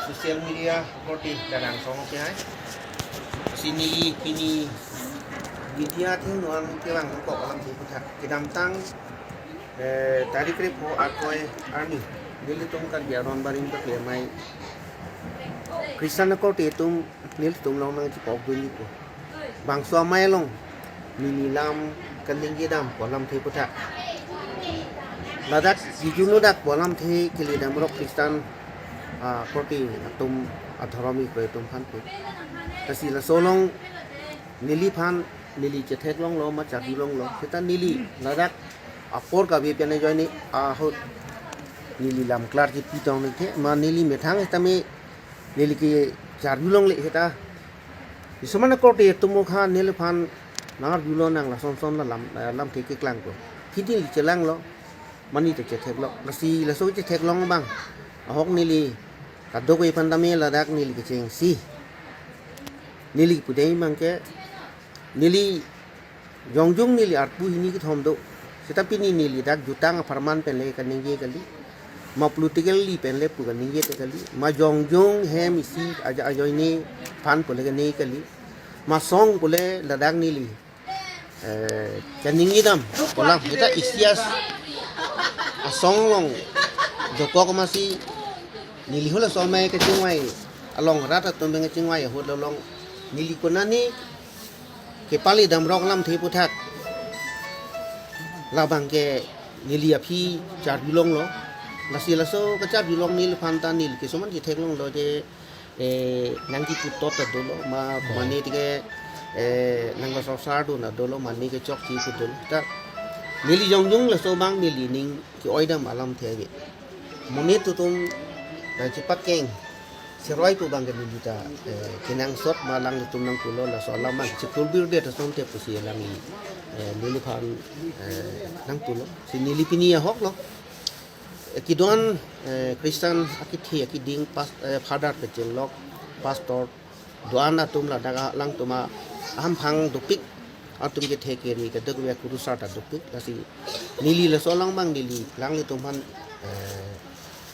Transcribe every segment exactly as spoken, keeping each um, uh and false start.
Social media korte kadangsong ke hai. Si neli pini media athengno an kevang nangkok alamthe aputhak. Kedamtang, eh, tarik krepho Akoi arni, nelitum Karbi aron barim paklemai Christian akorte atum nelitum along nangchipokdunji pu. Bangso amei along neli lam kaningje dam pu alamthe aputhak. Ladak jijunu dak pu alamthe kele damrok Christian, ah, korte atum adhorom ikroi atum aphan pu. Lasi laso along neliphan neli chetheklonglo ma charjulonglo. Seta neli ladak apor kave pen ajoine ahut neli lam klar chepi tong ningthe ma neli methang sitame neli kecharjulongle seta. Isomana korte atum okha neliphan nangarjulo nang lasonson la lam, eh, lamthe keklangpo. Phidi neli chelanglo, mane ta chetheklo. Lasi laso chetheklong abang ahok neli kadokave aphan tame ladak neli kechengsi. Neli pudei abangke neli jongjung neli arpu hini kethom do. Seta pini neli dak jutang apharman pen le kaningje kali. Ma politically pen le pu kaningje te kali. Ma jongjung hem isi aja ajoine aphan pu le kaningje kali. Ma song pu le ladak neli, eh, kaningje dam pu alam seta isi as asong along dokok amatsi neli hula somai kachingvai along rat atum pen kachingvai ahut along neli konane kepale damrok alamthe aputhak labangke neli aphi charjulonglo. Lasi laso kacharjulong neliphan ta neli keso man chetheklonglo je, eh, nangkipu tot ta dolo ma, hmm, mane tike, eh, nangkasosar dun ta dolo mane kechokche pu dolo. Ta neli jongjung laso abang neli ning ke-oi dam alamthe ave. Monit atum nangchepakeng seroi pu abangke neli ta, eh, kenangsot ma alanglitum nangpulo laso alam abang chekulbirdet asonte pusi alangli, eh, neliphan, eh, nangpulo. Si neli pini ahoklo. Eh, kedo-an, eh, Christian akethe akeding pas-, eh, father kachinglok, pastor do-an atum ladak alangtum ahamphang dopik atum kethe keri kadokave akurusar ta dopik. Lasi neli laso alang abang neli alanglitum aphan, eh,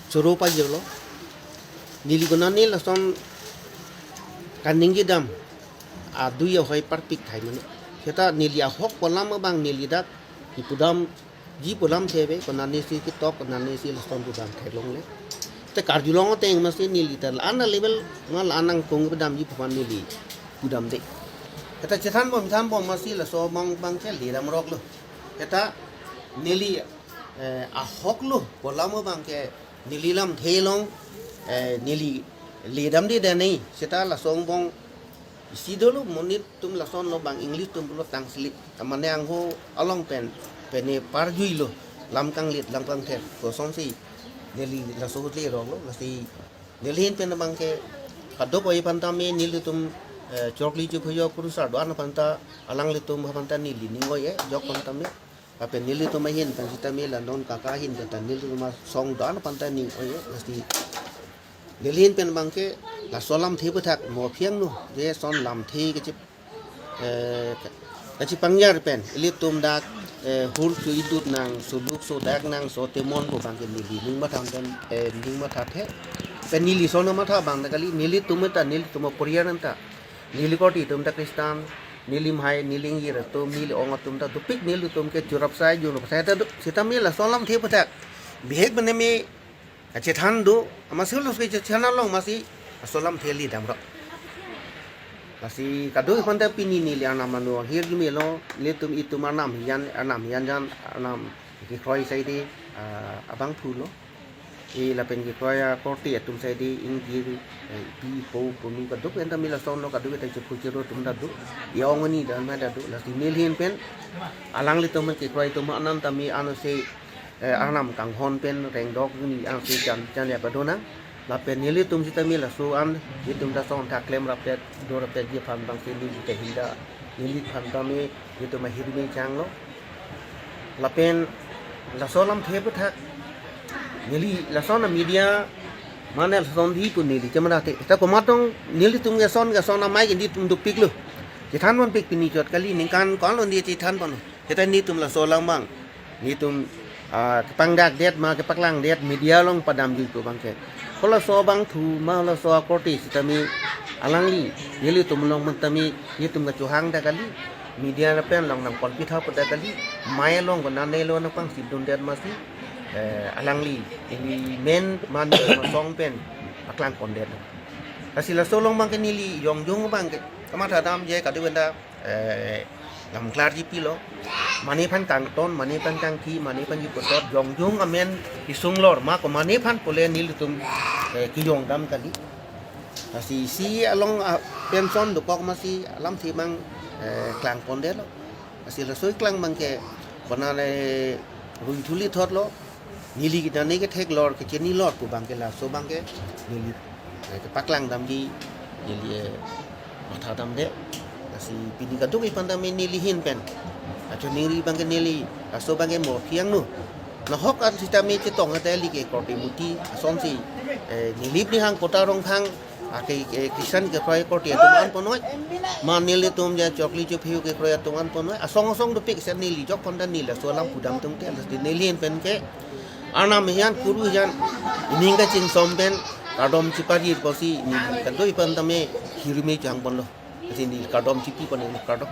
choro pajirlo. Neli konane lason kaningje dam adui ahoi parpik thai mane. Seta neli ahok pu alam abang neli dak kipudamji pu alamthe ave, konane si ketok, konane si lason pu abang theklongle. Te karjulong ateng amatsi neli ta la-an a level ma la-an nangkung padamji pu aphan neli pudamde. Seta chethanbom thanbom amatsi laso abang abangke le damroklo. Seta neli, eh, ahoklo pu alam abangke neli lamthe along, eh, neli le damde dane seta laso angbong isi dolo, monit atum lason lo abang English atum pulo tang slip. Mane angho along pen pene parjuilo, lam kanglit lam kangther kosonsi neli laso ahut le roklo. Lasi neli ahin pen abangke kadokave aphan tame nelitum, eh, chokli chuphoyo kurusar do-an aphan ta alanglitum aphan ta neli ning oi-e jok aphan tame. Lapen nelitum ahin pen sitame la non kaka ahin pen ta nelitum asong do-an aphan ta ning oi-e. Lasi neli ahin pen abangke laso alamthe aputhak mo aphi angno je son lamthe kachi, eh, kachipangjar pen ilitum dak, eh, hur chu idut nang, suduk sudak nang, so temon pu abangke neli ning matha pen, eh, ning mathathe. Pen neli son matha abang ta kali, nelitum ta, nelitum aporiar ta, neli korte atum ta Christian, neli amei, neli ingjir atum, neli ong atum ta dopik, nelitum ke churap sai, junop sai ta do, sitame laso alamthe aputhak bihek bene me kachethan do, amatsi laso kachethan along amatsi laso alamthe le damrok. Lasi kadokave aphan ta pini neli arnam anu hirjume lo, nelitum itum arnam hijan, arnam hijan jan, arnam kekroi saide, ah, abangphu lo. E lapen kekroi akorte atum saide ingjir, eh, pi po punu kadokave ta me lason lo, kadokave ta chephu chero atum ta do. E ong ani dan ma ta do. Lasi neli ahin pen alanglitum kekroi atum anam tame anose, eh, arnam kanghon pen rengdok ni anose chan chan ya padonang. Lapen nelitum sitame laso an itum ta song thak klemrapet dorapetji aphan abangsi neli ta hinda, neliphan tame itum ahirjume changlo. Lapen laso alamthe aputhak neli lason a media mane lason di pu neli chemara te. Ta komat tong nelitum ke son ke son amei ke nelitum dopiklo. Chethan ponpik pini chot kali, ningkan ko-an lo neli chethan pon. Seta nelitum laso alam abang nelitum, ah, kepangdakdet ma kepaklangdet media along padamji pu abangke Halaso abangphu ma halaso akorte sitame alangli nelitum along mantame nelitum kachohang ta kali, media lapen along nangpon pitha pu ta kali, mei along konane lo nangpangsi dundet masi, eh, alangli neli men mane asong pen paklangpondet. Lasi laso along abangke neli jongjong abangke kamatha damji kadokave ta, eh, lam klarji pilo. Mane aphan kangton, mane aphan kangthi, mane aphan kiputot, jongjong amen isung lor ma ko mane aphan pule nelitum, eh, kejong dam kali. Lasi isi along, ah, pension dokok masi alamthe abang, eh, klangpondetlo. Lasi laso keklang abangke konane rui thuli thotlo. Neli konane ketheklor kechinilor pu abangke laso abangke neli, eh, kepaklang damji neli, eh, matha damde. Lasi pini kadokave aphan tame neli ahin pen kachiningri abangke neli laso abangke mo phiang nu. Nahok an sitame chetong ate neli ke korte muti asonsi, eh, Nilip Nihang Kota Rongphang ake, eh, Christian kekroi korte atum an ponoi, ma nelitum ja chokli chophiu kekroi atum an ponoi, asong asong dopik sen neli jok pon ta neli laso alam pudam tungte, lasi neli ahin penke arnam hijan kuru hijan ining kachingsom pen kardom chipajir pusi neli kadokave aphan tame hirimi chang ponlo. Lasi neli kardom chipi pon neli kardom.